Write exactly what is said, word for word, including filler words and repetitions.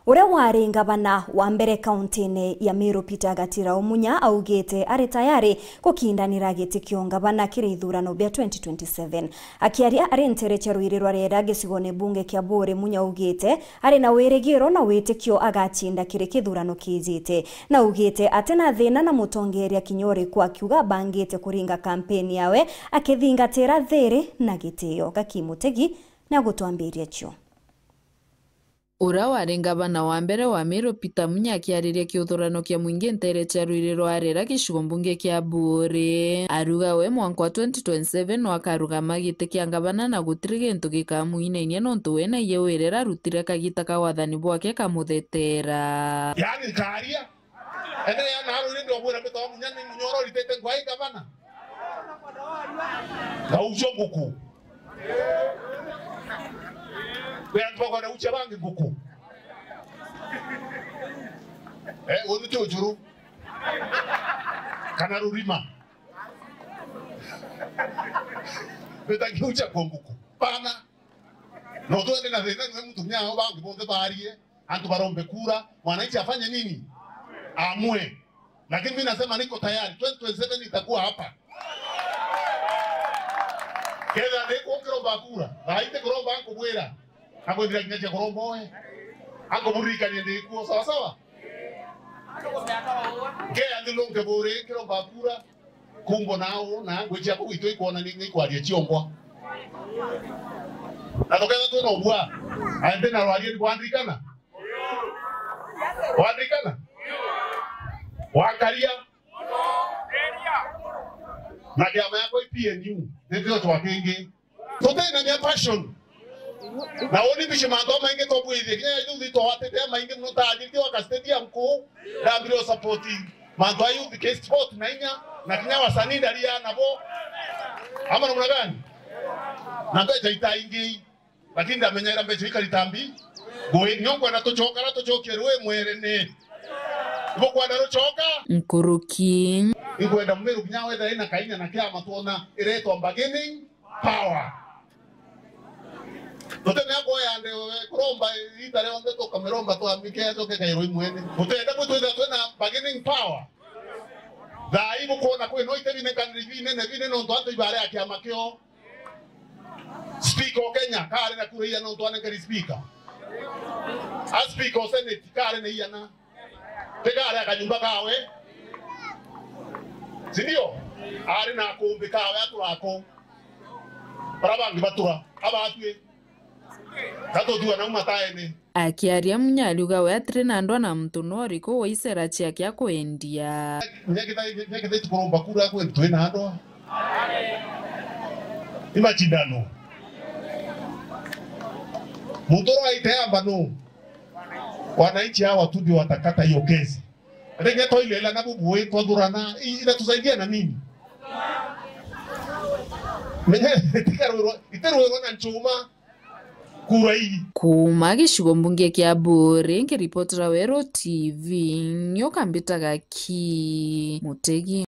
Uria wari ngavana wa mbere kauntine ya Meru, Peter Gatira Umunya, augite ari tayari gukindanira giti kia ungavana kiri ithurano bia twenty twenty-seven. Akiaria ari ntere cia Ruiri rwa Riera gicigone bunge kia Buuri, Munya augite ari na wirigiro na witikio agacinda kiri kithurano kijite. Na augite ati na thina na mutongeria kinya uriku, akiuga abangite kuringa kampeni yawe akithingatira thiri na gitio. Gaki Mutegi ni agutwambiria cio. Uria wari ngavana wa mbere wa Meru, Peter Munya, akiariria kiuthurano kia mwingi ntere cia Ruiri rwa Riera gicigo mbunge kia Buuri, aruga we mwanka wa twenty twenty-seven no akarugama giti kia ngavana na gutiri gintu gikamuinainia nontu we na iye wirira arutire kagita ka wathani bwake kamuthetera. Yaani nkaria. Endelea na Aruri ndio bwira mbita wa Munya ni Munya uria uritite ngwai ngavana. Ngaucio nguku. Kwi antu bakwenda gucia bangi nguku. Eh, unu ti ujuru. Kana rurima. Mbita ngiucia kwa nguku. Pana. No twende na thina, niwe mutumia ao bangi bonthe barie. Antu barombe kura, mwananchi afanye nini? Amue. Lakini mimi nasema niko tayari, twenty twenty-seven itakuwa hapa. Ketha ndi ku nkiromba kura, thaa iti kuromba ankubwira, akwithira kinya cia kuromba oe. Ankuburirikanie ndi kuo, sawa sawa? Nkeya nthilunke Buuri nkiromba kura, kumbo nao, na ngwicia kuu itu ikwona ni, ni kwaria ciongwa. Na tuketha twina ubua, aende na rwaria ni bwandirikana? Wandirikana? Wankaria? Na kiama yakwa i P N U, nitio chwa kingi. Tutina mia passion. Na uni bishi mantu maingi tobwithie, kinya ithuthi twatite maingi muno ta athithio aka stadium kuu, ndambire o support mantu a youth ke sport na inya, na kinya wasanii ndaria nabo. Ama namna gani? Na mbecha itaingi. Lakini ndamenyera mbecha ikari ta mbi. Ngui, nio nkwenda tucokara tucokie rui mwerene. Ibukwenda rucoka? Nkuruki. Inkwenda Mumiru kinya wetha ina kainya na kiama twona iretwa bargaining power. Tutemea kuoya nde kuromba ita rionthe tukamiromba twamike acoke kairwa imwene. Tutenda kwi twitha twina bargaining power. Thaa ii bukwona kwi no ite binenkanire binene bine nontu antu ibare ya kiama kio. Speaker o Kenya, kari na kura iana nontu anenkeri speaker? A speaker o Senate, kari na iana? Ti kari a kanyumba kawe? Si ndio? Ari na akumbi kawe aturako. Bara bangi batura, abatwi. Gatutua nau mataene. Akiaria Munya ariuga we atiri na ndwa na muntu no uriku wa icera ciake akwendia. Nyakitha, nyakitha tukuromba kura kwe twina ndwa. Ni machindano. Muntu uraite amba no. Wananchi hawa tu ndio watakata hiyo kesi. Rege toile ila na bubu we twathurana, i-, inatusaidia na nini? Menye, itikarwirwa, iterwirwa na nchuma. Kura ii. Kuuma gicigo mbunge kia Buuri, nkiripotera Weru T V, nyoka mbitaga ki Mutegi.